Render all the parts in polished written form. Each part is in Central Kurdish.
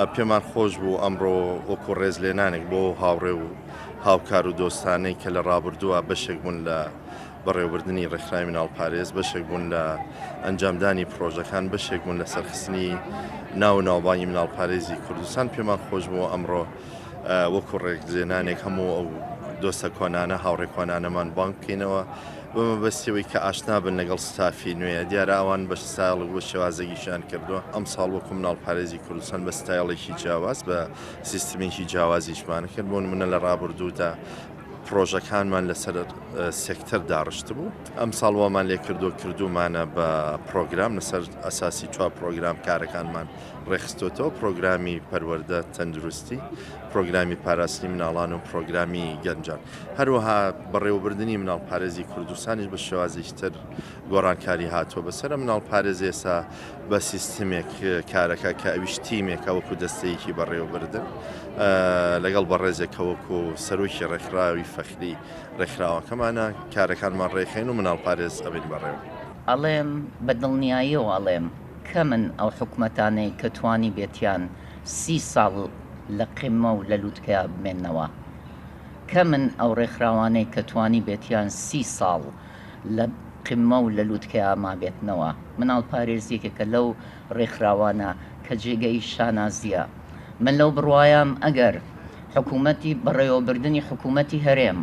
پێمان خۆش بوو ئەمڕۆ وەکو ڕێزلێنانێک بۆ هاوڕێ و هاوکار و دۆستانەی کە لە ڕابردووە بەشێک بوون لە بەڕێوەبردنی ڕێکخراوی مناڵپارێز، بەشێک بوون لە ئەنجامدانی پڕۆژەکان، بەشێک بوون لە سەرخستنی ناو و ناوبانگی مناڵپارێزی کوردستان. پێمان خۆش بوو ئەمڕۆ وەکو ڕێکزێنانێک هەموو ئەو دۆستە کۆنانە، هاوڕێ کۆنانەمان بانگ بکەینەوە بە مەبەستی ئەوەی کە ئاشنا بن لەگەڵ ستافی نوێ. دیارە ئەوان بە ستایڵ و بە شێوازێکیشیان کردووە. ئەمساڵ وەکو مناڵپارێزی کوردستان بە ستایڵێکی جیاواز، بە سیستمێکی جیاوازیشمان کرد. بۆ نمونە لە ڕابردوودا پڕۆژەکانمان لەسەر سێکتەر داڕشتبوو، ئەمساڵ وامان لێکردووە کردوومانە بە پڕۆگرام، لەسەر ئەساسی چوار پڕۆگرام کارەکانمان ڕێکخستۆتەوە، پڕۆگرامی پەروەردە، تەندروستی، پڕۆگرامی پاراستنی مناڵان و پڕۆگرامی گەنجان. هەروەها بەڕێوەبردنی مناڵپارێزی کوردستانیش بە شێوازێکی تر گۆڕانکاری هاتووە بەسەر مناڵپارێز، ئێستا بە سیستمێک کارەکە کە ئەویش تیمێکە وەکو دەستەیەکی بەڕێوەبردن لەگەڵ بەڕێزێک کە وەکو سەرۆکی ڕێکخراوی فەخری ڕێکخراوەکەمانە کارەکانمان ڕێکخەین و مناڵپارێز ئەبین بەڕێوە. ئەڵێم بە دڵنیاییەوە ئەڵێم کەمن ئەو حکومەتانەی کە توانیبێتیان سی ساڵ لە قیممە و لە لوتکەیا بمێننەوە. کەمن ئەو ڕێکخراوانەی کە توانیبێتیان سی ساڵ لە قمە و لە لوتکەیا مابێتنەوە. مناڵپارێز یەکێکە لەو ڕێکخراوانە کە جێگەی شانازییە. من لەو بڕوایەم ئەگەر حکوومەتی بەڕێوەبردنی حکوومەتی هەرێم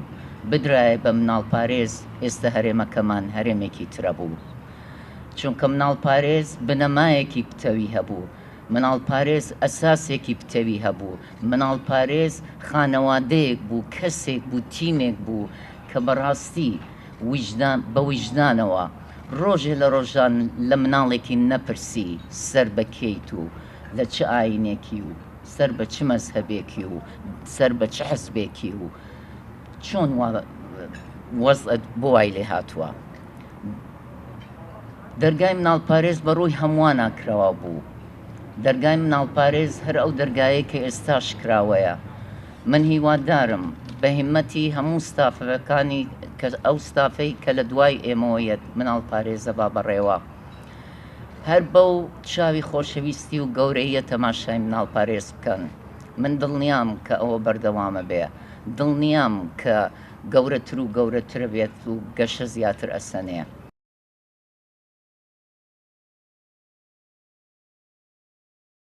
بدرایە بە مناڵپارێز ئێستە هەرێمەکەمان هەرێمێکی ترە بوو. چونکە مناڵپارێز بنەمایەکی پتەوی هەبوو. مناڵپارێز ئەساسێکی پتەوی هەبوو. مناڵپارێز خانەوادەیەک بوو، کەسێک بوو، تیمێک بوو کە بەڕاستی ویژدان بە ویژدانەوە ڕۆژێ لە ڕۆژان لە مناڵێکی نەپرسی سەر بە کێیت و لە چ ئاینێکی و سەر بە چ مەزهەبێکی و سەر بە چ حزبێکی و چۆن وا وەزعت بۆ وای لێ هاتووە. دەرگای مناڵپارێز بە ڕووی هەمووانا کراوە بوو. دەرگای مناڵپارێز هەر ئەو دەرگایەی کە ئێستاش کراوەیە. من هیوادارم بە هیمەتی هەموو ستافەکانی کە ئەو ستافەی کە لە دوای ئێمەوە یەت مناڵپارێزە با بەڕێوە هەر بەو چاوی خۆشەویستی و گەورەییە تەماشای مناڵپارێز بکەن. من دڵنیام کە ئەوە بەردەوامە بێ. دڵنیام کە گەورەتر و گەورەترە بێت و گەشە زیاتر ئەسەنێ.